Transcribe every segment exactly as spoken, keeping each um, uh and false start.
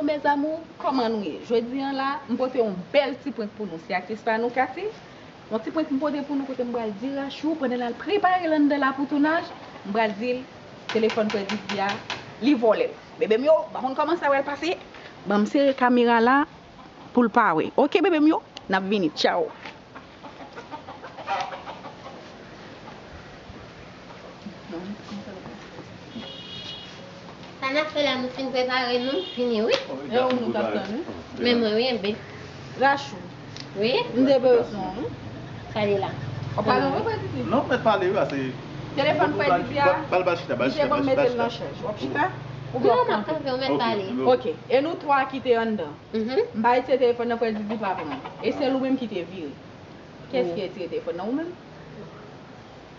Mes amours, kòman nou ye? Jodi a la, m pote yon bèl ti prank pou nou. Se atis pa nou, Cathy. Yon ti prank m pote pou nou kote m pral di Rachou, pandan l al prepare l anndan la pou tounaj, m pral di l telefòn frè Didi a, li vòlè l. Bebe m yo, m pa konn kòman sa pral pase. Ban m sere kamera la pou l pa wè. Oke, bebe m yo, n ap vini. Tchaw. Sa n ap fè la, nou fin prepare nou, fini, wi. E ou nou t ap tann, wi. Men mwen, wi, enben. Rachou. Wi? M te bezwen w, wi. Sa li la? W ap pale, wi, frè Didi? Non, mèt pale, wi, se telefòn frè Didi a, ba l, ba l chita, ba l chita, ba l chita. M te konn mete l nan chaj. W ap chita? Oubyen w ap kanpe? Non, m ap kanpe, w mèt pale. Oke. E nou twa ki te anndan? Mhm. M pa itilize telefòn nan, frè Didi pa pran. E sèl ou menm ki te vire. Kiyès ki retire telefòn nan, ou menm?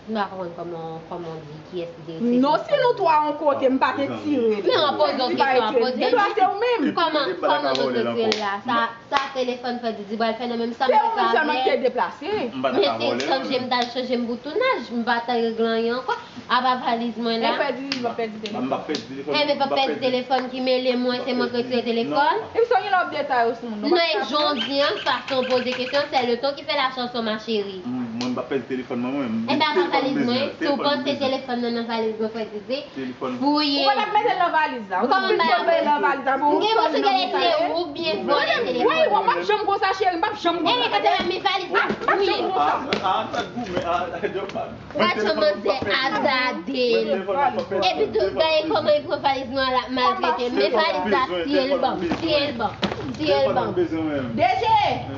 M pa konprann kòman, kòman w di kiyès ki te retire telefòn nan. Non, si nou twa yon kote, m pa te tire li. Men an poze w kesyon, an poze. Gen dwa se ou menm. Kòman, kòman nou te retire l la? Sa, sa telefòn frè Didi pral fè nan menm sa m te ka fè. Se ou menm sèlman ki te deplase. Men se chanje m t al chanje m pou tounaj, m pa t regle anyen ankò. Apa valiz mwen la. Men frè Didi, m ap pèdi telefòn. M ap pèdi telefòn. Enben, p ap pèdi telefòn ki mele mwen, se mwen ki retire telefòn. Epi sa w gen lòt detay ou sou moun nan. Non, e jodi a, fason w poze kesyon, sè leton ki fè la chanson, ma chérie. Mwen, m p ap pèdi telefòn mwen, mwen. Enben, apa valiz mwen, si w panse telefòn nan nan valiz mwen, frè Didi, fouye. Ou pa t ap mete l nan valiz la. Ou t ap plis mete l nan valiz la. M gen enpresyon genlè se ou ki vòlè telefòn nan. Wi, w p ap janm konsa, cheri, m p ap janm konsa. Enben, kote la, men valiz la, fouye. M p ap janm konsa. Rachou manzè azade. Epi tou, gade kòman li pran valiz mwen la, maltrete m. Men valiz la, tiye l ban m, tiye l ban m, tiye l ban m. D J!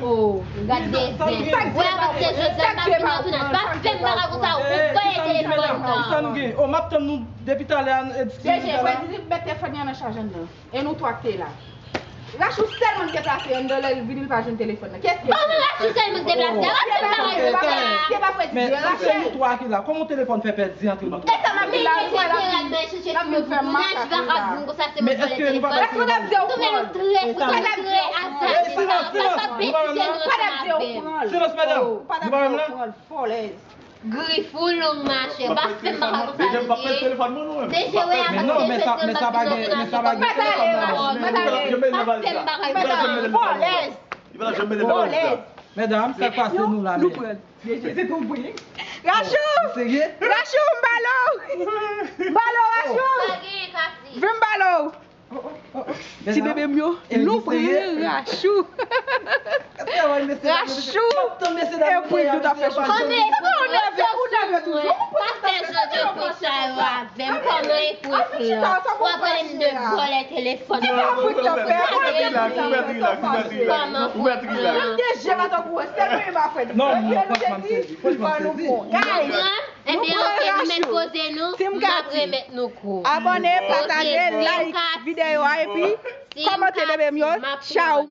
Oh, gad de zen. Wè, paske Joseph pa vin nan tounaj. Pa fè m bagay konsa, ou voye telefòn nan. Sa nou gen? Oh, m ap tann nou depi talè a, n ap diskite la. D J, mwen di, met telefòn nan nan chaj anndan. E nou twa k te la. Rachou sèlman k deplase anndan, lè l vini, l pa jwenn telefòn nan. Kiyès ki te la? Kòman Rachou sèlman k deplase? Arete fè bagay konsa. Se pa frè Didi, se Rachou. Men, se nou twa ki la. Kòman yon telefòn fè pèdi antre nan... E sa m ap di la, nou pral ap vin, n ap vin fè makak la. Men èske nou pa bay silans? Èske n ap di ou pran l? Silans, silans, silans, nou pa menm la. Silans, medam, nou pa menm la. Grif ou long, machè. Pa fè m bagay konsa, D J. D J, wè, a pase se se m pa fin nan tounaj. Mèt ale, mèt ale. Pa fè m bagay konsa. Vòlèz. Vòlèz. Medam, sa k pase nou la menm? D J, se tou bri. Rachou! Rachou, m balo! M balo, Rachou! Vin m balo! Ti bebe m yo, nou pran Rachou. Rachou, epi nou t ap fè chouchou. Kòman e pran ou nève, ou nève toujou. Pa fè jan de pran sa yo avè m. Kòman e pran plan? W ap pale m de vòlè telefòn. Kòman pran plan? Non, mwen franchman m sezi. Franchman m sezi. Guys, Ebyen, oke, nou mèt poze nou, m ap remèt nou kou. Abòne, pataje, like videyo a, epi kòmante, bebe m yo. Tchaw.